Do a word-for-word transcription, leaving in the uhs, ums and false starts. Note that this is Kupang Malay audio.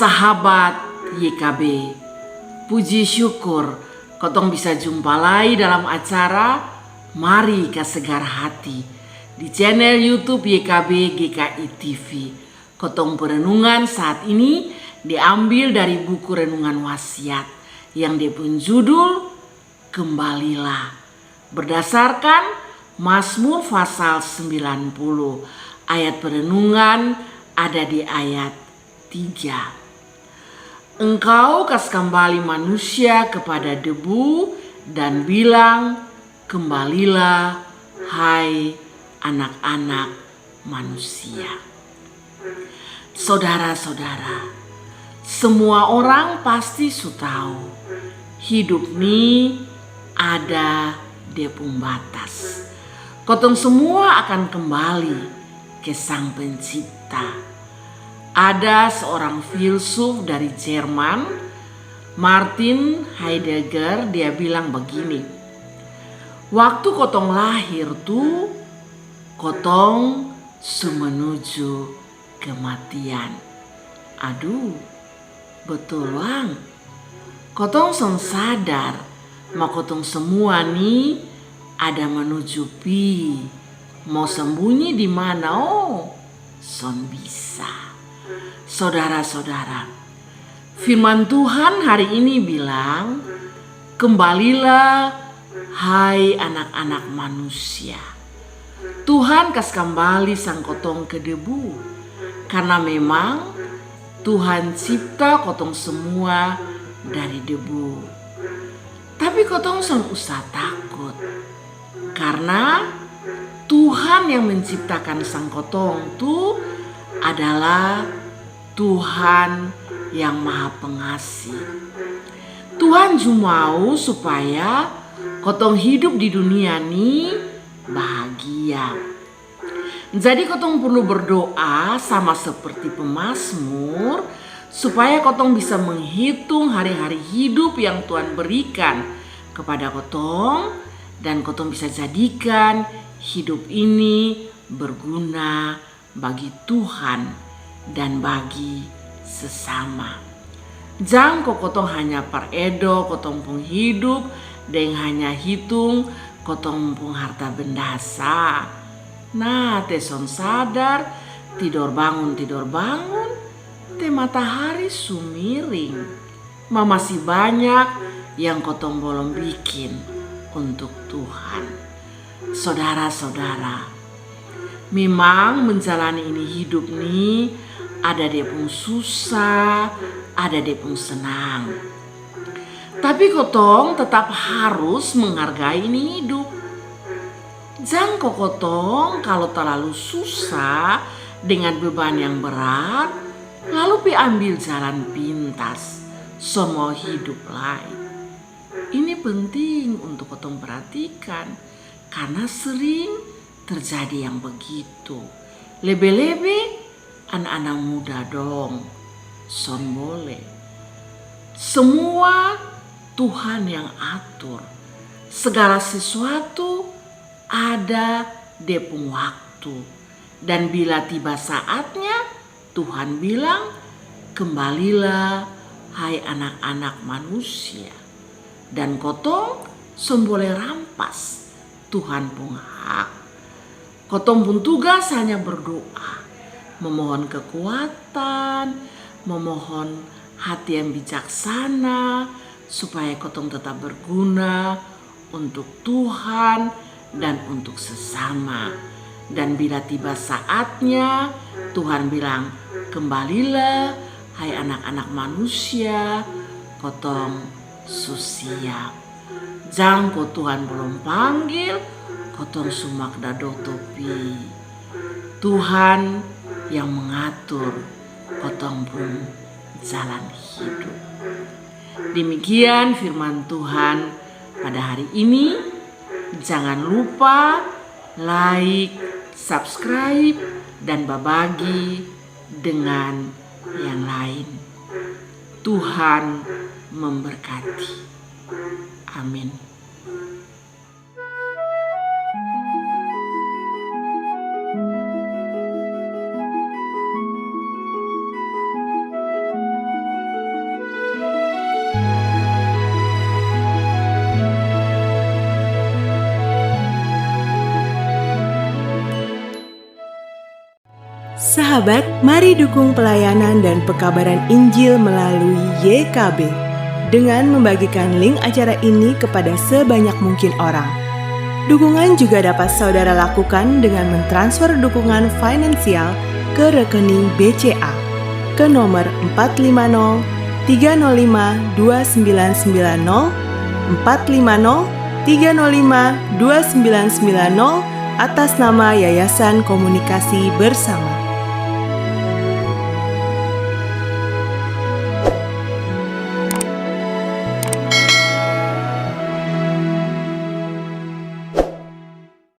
Sahabat Y K B, puji syukur kotong bisa jumpa lai dalam acara Mari Kasegar Hati di channel YouTube Y K B G K I T V. Kotong perenungan saat ini diambil dari buku renungan Wasiat yang dia pun judul Kembalilah. Berdasarkan Mazmur pasal sembilan puluh, ayat perenungan ada di ayat tiga. Engkau kas kembali manusia kepada debu dan bilang, "Kembalilah, hai anak-anak manusia." Sodara-sodara, semua orang pasti su tau hidup ni ada dia pung batas. Kotong semua akan kembali ke Sang Pencipta. Ada seorang filsuf dari Jerman, Martin Heidegger, dia bilang begini, "Waktu kotong lahir tu, kotong su menuju kematian." Aduh, betul bang. Kotong son sadar ma kotong semua ni ada menuju pi. Mau sembunyi di mana, oh? Son bisa. Sodara-sodara, firman Tuhan hari ini bilang, "Kembalilah, hai anak-anak manusia." Tuhan kas kambali sang kotong ke debu, karna memang Tuhan cipta kotong semua dari debu. Tapi kotong son usah takut, karna Tuhan yang menciptakan sang kotong tu adalah Tuhan yang Maha Pengasih. Tuhan ju mau supaya kotong hidup di dunia ni bahagia. Jadi kotong perlu berdoa sama seperti pemazmur, supaya kotong bisa menghitung hari-hari hidup yang Tuhan berikan kepada kotong, dan kotong bisa jadikan hidup ini berguna bagi Tuhan dan bagi sesama. Jang ko kotong hanya paredo kotong pung hidup deng hanya hitung kotong pung harta benda sa. Nah, te son sadar, tidor bangun, tidor bangun, te matahari su miring. Ma masih banyak yang kotong bolom bikin untuk Tuhan. Sodara-sodara, memang menjalani ini hidup ni ada dia pung susah, ada dia pung senang. Tapi kotong tetap harus menghargai ini hidup. Jang ko kotong kalo talalu susah dengan beban yang berat, lalu pi ambil jalan pintas, son mau hidup lai. Ini penting untuk kotong perhatikan, karna sering terjadi yang begitu. Lebe-lebe ana-ana muda dong, son bole. Semua Tuhan yang atur. Segala sesuatu ada dia pung waktu. Dan bila tiba saatnya, Tuhan bilang, "Kembalilah, hai anak-anak manusia." Dan kotong son bole rampas Tuhan pung hak. Kotong pung tugas hanya berdoa, memohon kekuatan, memohon hati yang bijaksana, supaya kotong tetap berguna untuk Tuhan dan untuk sesama. Dan bila tiba saatnya, Tuhan bilang, "Kembalilah, hai anak-anak manusia, kotong su siap." Jang ko Tuhan bolom panggil, kotong su makdadoto pi. Tuhan yang mengatur kotong pung jalan hidup. Demikian firman Tuhan pada hari ini. Jangan lupa like, subscribe, dan babagi dengan yang lain. Tuhan memberkati. Amin. Sahabat, mari dukung pelayanan dan pekabaran Injil melalui Y K B dengan membagikan link acara ini kepada sebanyak mungkin orang. Dukungan juga dapat saudara lakukan dengan mentransfer dukungan finansial ke rekening B C A ke nomor empat lima nol tiga nol lima dua sembilan sembilan nol, empat lima nol tiga nol lima dua sembilan sembilan nol, atas nama Yayasan Komunikasi Bersama.